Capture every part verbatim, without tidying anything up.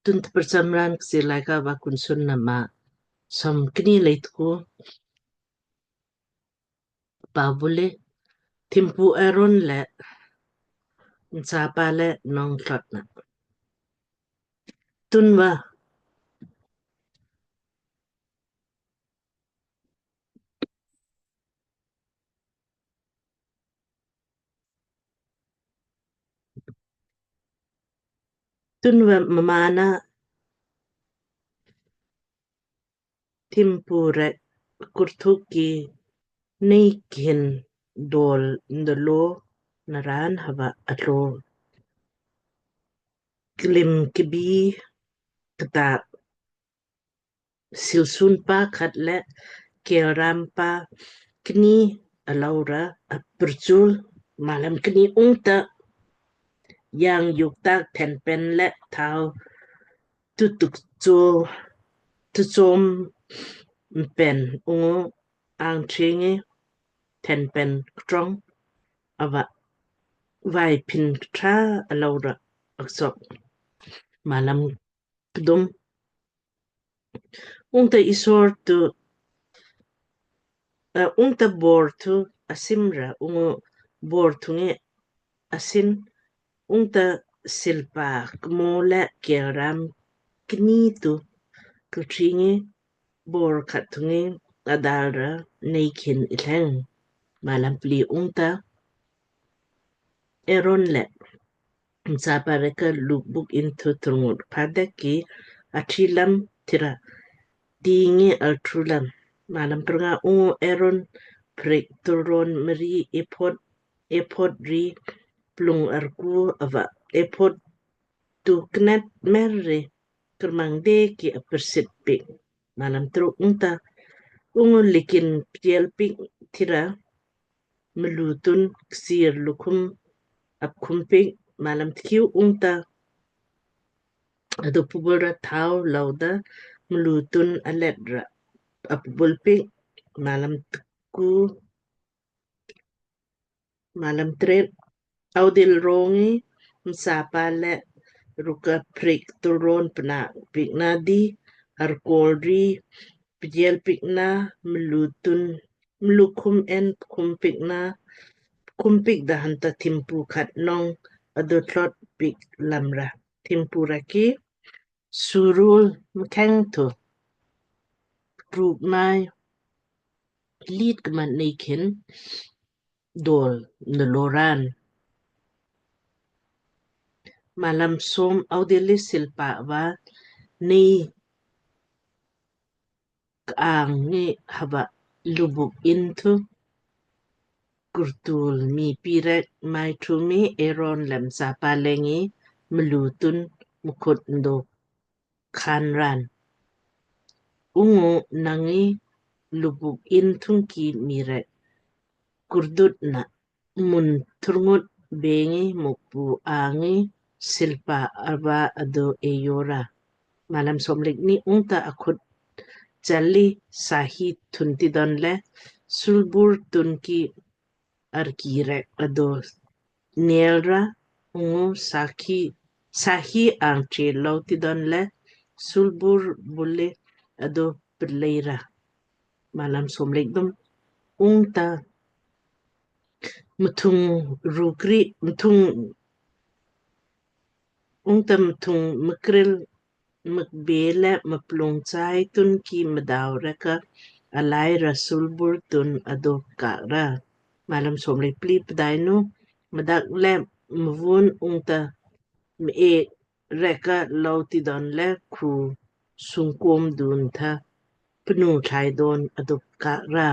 Tun tprcham raan Kchiir Laaika va Kunsunna maa som kni lei tku. Pau bule, thimpu Aaron le mchapa le nong tlotna. Tunva tunva mmaan na thimpu rek kurthuwk ki Nei kihin dol ndolo naraan hava atlo klim kibi ktak silsun pa khat le kelram pa kni alaura apurchul malam kni ungta yang yuktak thenpen le thau tutuk cho tuchom pen ungu angtringi thenpen ktrong ava vai pin ktra alaura aksok malam kdum ungta isor tu ungta bor thu asimra ungu bor thungi asin ungta silpa kmo le kelram kni tu kutringi bor khat thungi adalra Nei kihin ileng malam pli ungta Aaron le mchapa rek ka lukbuk inn thu turngut padek ki atrilam tira dingi altrulam malam prnga ungu Aaron prik turron mri ephod ephod ri plung arku ava ephod tu knet mer ri kermang de ki apersit pik malam truk ungta ungu likin piel pik tira mlu tun ksir lukhum apkhum pik malam tkiu ungta adu pubul ra thau lauda mlu tun alet ra apubul pik malam tku malam tret audil rongi msapa le ruka prik turron pna pikna di arkol ri pjel pikna mlu tun mlu khum en khum pikna khum pik da hanta thimpu khat nong adu tlot pik lamra thimpu raki surul mkheng thu ruk nai lit kman Nei kihin dol naloran malam som audili silpa va Nei kang ngi hava lubuk inn thu kurtul mi pirek mai thumi Aaron le mchapa lengi mlu tun mkhut ndo khanran ungu nangi lubuk inn thungki mirek kurdut na mun turngut bengi Mukpu angi silpa arva adu eyora malam somlik ni ungta akhut jali sahi thunti don le sulbur tunki arki rek adu nelra ungu sakhi sahi angtri lauti don le sulbur bule adu perleira malam somlik dum ungta mthung rukri mthung ungta mthung mkril mkbe le mplung chai tun ki mdau reka alai ra sulbur tun adu kak ra malam somlik pli pdainu mdak le mvun ungta me reka lauti don le khu sungkom dun tha pnu thlai don adup kak ra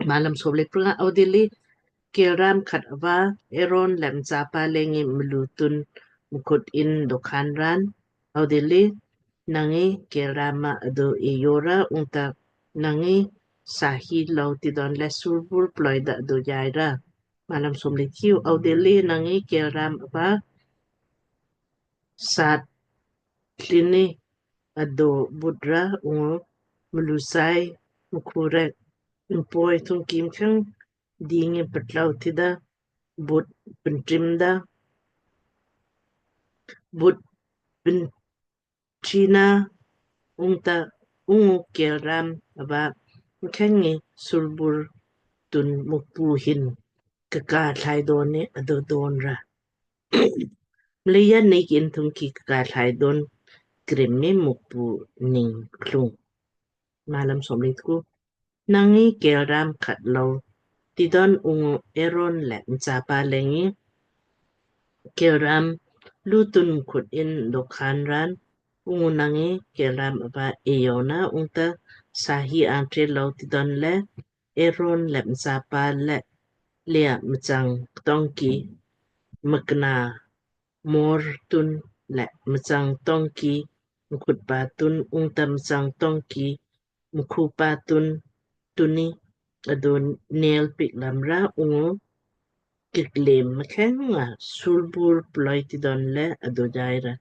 malam somlik prnga audili kelram khat ava Aaron le mchapa lengi mlu tun mkhut in dokhan ran audili nangi kelram ma adu eyora ungta nangi sahi lauti don le sulbur ploida adu yaira malam somlik thiu audili nangi kelram ava sat tlini ado butra ungu mlusai mkhu rek mpoi thung kim kheng dingi ptlau tida but pntrim da but bin china ungta ungu kelram ava mkheng ngi sulbur tun Mukpu hin kaka thlai don ni ado don ra. Mleija nei ki inthung ki kaka thlai don krim mi Mukpu ning klung. Malam somlei tku. Nangi kelram khat lou tidon ungu Aaron le mchapa lengi kelram lutun khut in dokhan ran ungu nangi kelram ava eyona ungta sahi antre lou tidon le Aaron le mchapa le lea mchang tongki mkna mor tun le mchang tongki mkhutpa tun ungta mchang tongki mkhupa tun tuni ado nel pik lamra ungu kiklem mkheng nga sulbur ploi tidon le ado jaira.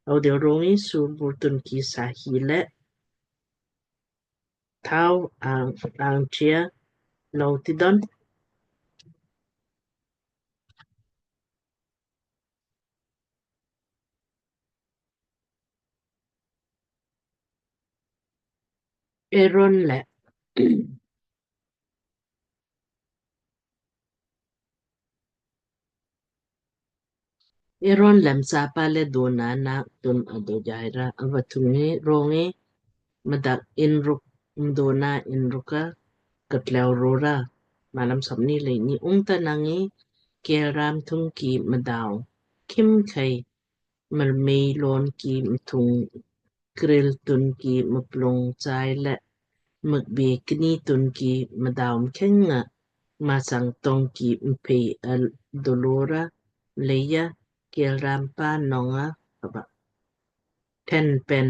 Audil rongi sulbur tun ki sahi le thau ang angchia lou tidon. Aaron le Aaron le mchapa le dona na tun ado jaira ava thungi rongi madak inruk mdona inruka katleu rora. Malam somni leini ungta nangi kelram thung ki mdau kim khai marmei lon ki mthung kril tun ki mplung chai le mkbe kni tun ki mdau mkheng nga masang tong ki mphei al dolora leija kelram pa nonga ava thenpen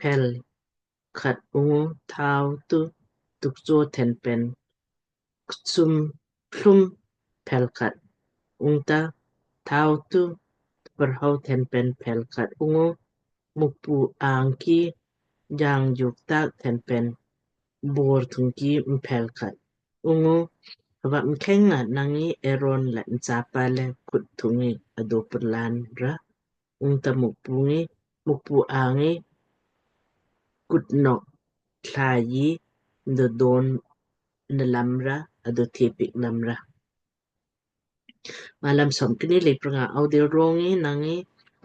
phel khat ungu thau tu tukcho thenpen ksum klum phel khat ungta thau tu tparhau thenpen phel khat ungu Mukpu angki jang juk tak thenpen bor thungki mphel khat ungu ava mkheng nga nangi Aaron le mchapa le khut thungi ado purlan ra ungta Mukpu ngi Mukpu angi kutnok thlai yi ndodon nalamra ado thepik lamra. Malam somkni le pranga audil rongi nangi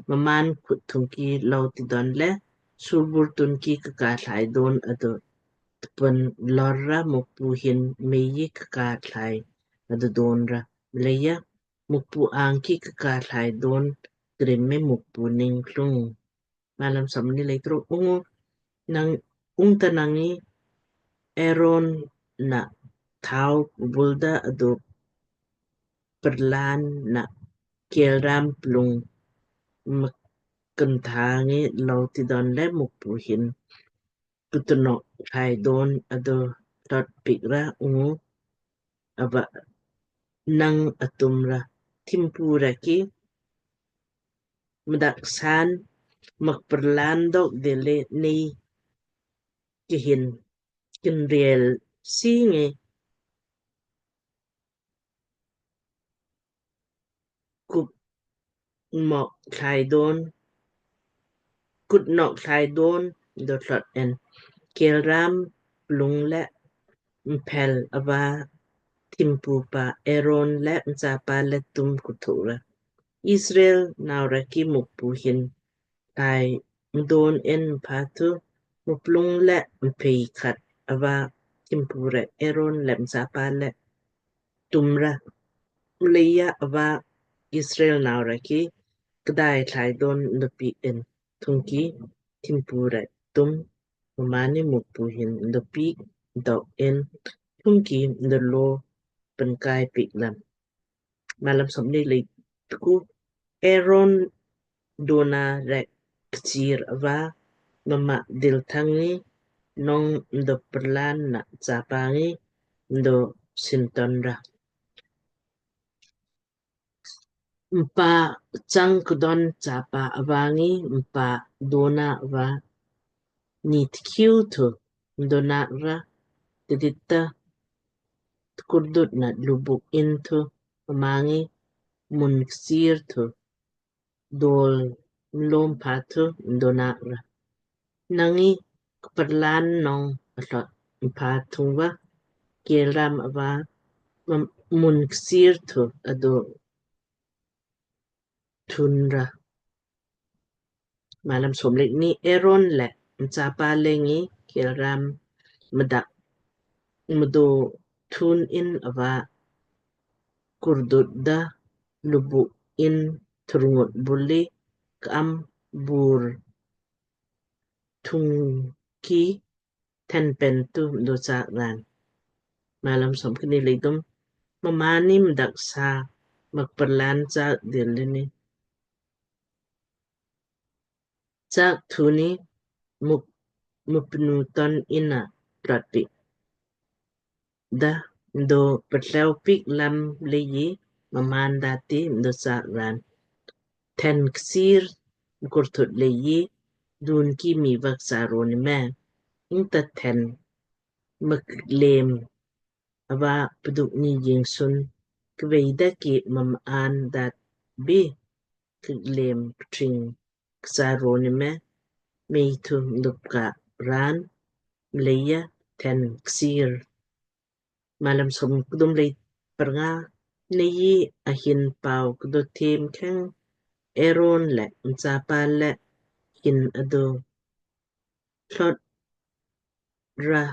mmaan khut thungki lou tidon le sulbur tun ki kaka thlai don ado tpun lor ra Mukpu hin mei yi kaka thlai ado don ra leija Mukpu angki kaka thlai don krim me Mukpu ning klung. Malam somni le truk ungu nang ungta nangi Aaron na thau bulda ado perlan na kelram plung mkentha ngi lou tidon le Mukpu hin kutunok thlai don ado tlot pik ra ungu ava nang atum ra thimpu ra ki mdak san makperlan dok dele nei kihin kinriel singi kut nok thlai don kut nok thlai don do tlot en kelram plung le mphel ava thimpu pa Aaron le mchapa le tum kuthuk ra. Israel nau ra ki Mukpu hin thlai mdon en mpha thu muplung le mphei khat ava thimpu ra Aaron le mchapa le tum ra. Mleija ava Israel nau ra ki kdai thlai don ndopi en thungki thimpu ra tum mmaanni Mukpu hin ndopi dok en thungki ndolo penkai pik lam. Malam somni le tku Aaron dona rek kchiir ava mma dil thangi nong ndo perlan na chapa ngi ndo sinton ra. Mpa chang kdon chapa ava ngi mpa dona ava ni tkiu thu mdona ra tidit ta tkurdut na lubuk in thu mma ngi mun kchiir thu dol mlom pha thu mdo nak ra. Nang ngi kparlaan nong atlot mpha thung va kelram ava mem-, mun ksir thu ado thun ra. Malam somlek ni Aaron le mchapa le ngi kelram mdak mdo thun in ava kurdut da lubuk in thurngut buli ka'am bur thung ki thenpen thu mdo chaak raan. Malam somkni leidum mmaanni mdak sa makparlaan chaak dil ni chaak thu ni muk mupnu ton inna plat piik da mdo ptleu piik lam leiji mmaan dati mdo chaak raan. Then ksir mkurthut leiji dun ki mii va ksa ro ni me. Ungta then mklem ava pduk ni jingsun kvei da ki mmaan dat bi klem ptring ksa ro ni me mei thu mdup ka raan mleija then ksir. Malam somkdum lei prnga nei ahin pau kdo them kheng Aaron le mchapa le hin ado thlot ra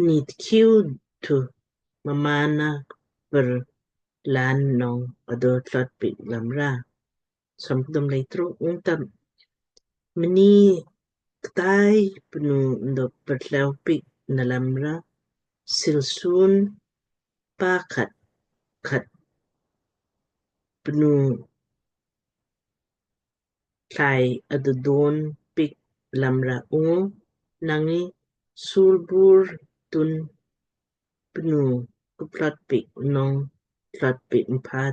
nit khiu thu mmaanna kparlaan nong ado thlot piik lam ra. Somkdum lei truk ungta mni ktai pnu mdo ptleu piik na lam ra silsun pa khat khat pnu thlai ado don piik lam ra ungu nang ngi sulbur tun pnu kuptlot piik nong thlot piik mpha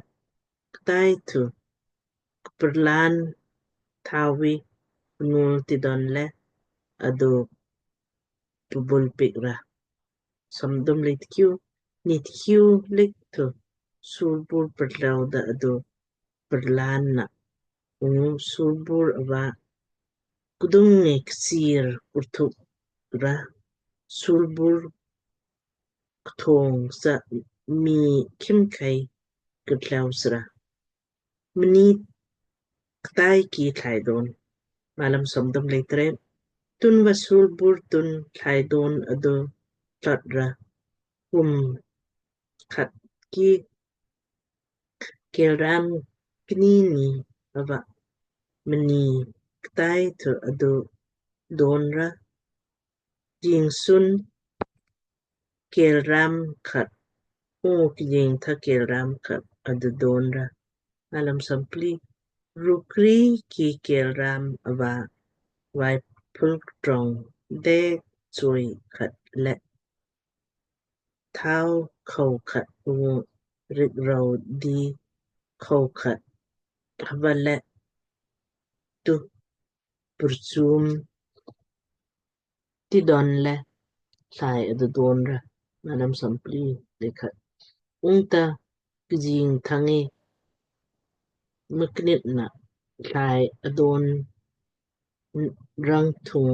ktai thu kparlaan thawi pnul tidon le ado pbul piik ra. Somkdum lei tkiu nit khiu lik thu sulbur ptleu da ado plaan na ungu sulbur ava kdung ngi ksir kurthuk ra sulbur kthong sa mii khimkhei ktleu sra. Mni ktai ki thlai don. Malam somkdum lei tret tun va sulbur tun thlai don ado thlot ra kum khat ki kelram kni ni ava mni ktai thu ado don ra jingsun kelram khat ungu kjing tha kelram khat ado don ra. Malam sompli rukri ki kelram ava vai pul trong de chui khat le thau khau khat ungu rik rau di khau khat hava le tu purchum tidon le thlai ado don ra. Malam sompli lei khat ungta kjing thangi mknit na thlai adon rang thung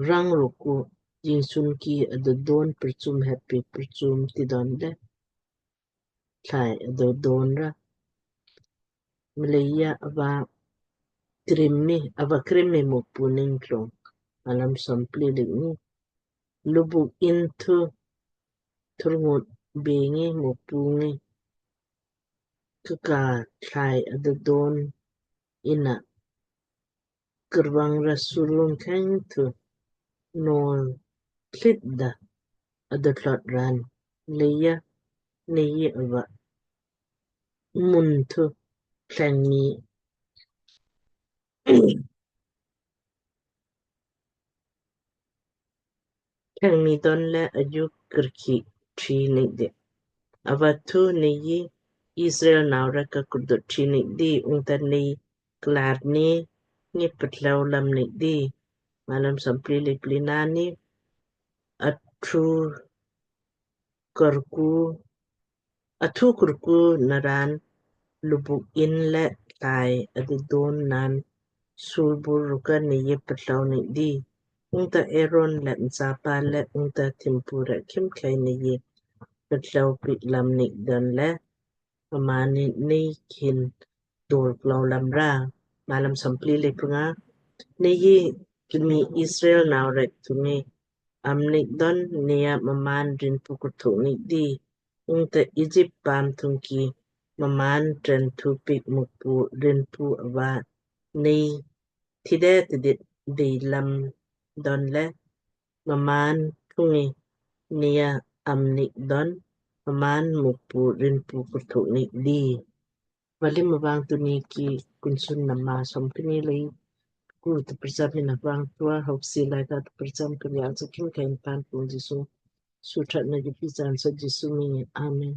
rang ruku jingsun ki ado don purchum heppi purchum tidon le thlai ado don ra. Mleija ava krim mi ava krim mi Mukpu ningthlong. Malam sompli lei kni lubuk in thu thurngut bengi Mukpu ngi kaka thlai ado don inna kurvang ra sulung kheng thu nol tlit da ado thlot raan. Leija nei ava mun thu thleng ni thleng ni don le ajuk kirki tri nik di. Ava thu nei Israel nau rek ka kurdut tri nik di ungta nei klar ni ngi ptleu lam nik di. Malam sompli lei pli nani athu kurku athu kurku naran lubuk in le tai adi don naan sulbur rukka Nei ye ptlou ni di. Ungta Aaron le mchapa le ungta thimpu rek khimkhei Nei ye ptlou piik lam nik don le mmaanni Nei kihin dor klou lamra. Malam somplii le pranga. Nei ye kmii Israel nau rek thung ngi am nik don Nei ya mmaan rinpu kurthuwk nik di. Ungta Egypt paam thungki mmaan tren thu piik Mukpu rinpu ava Nei thide tidit dei lam don le mmaan thung ngi Nei ya am nik don mmaan Mukpu rinpu kurthuwk nik di. Valim avang tunni ki Kunsunna maa somkni lei ku tprcham ina vang tua hauksi laaika tprcham karial sa khimkhei in pan pung Jisu suthat na ki pisan sa Jisu miing ngi. Amen.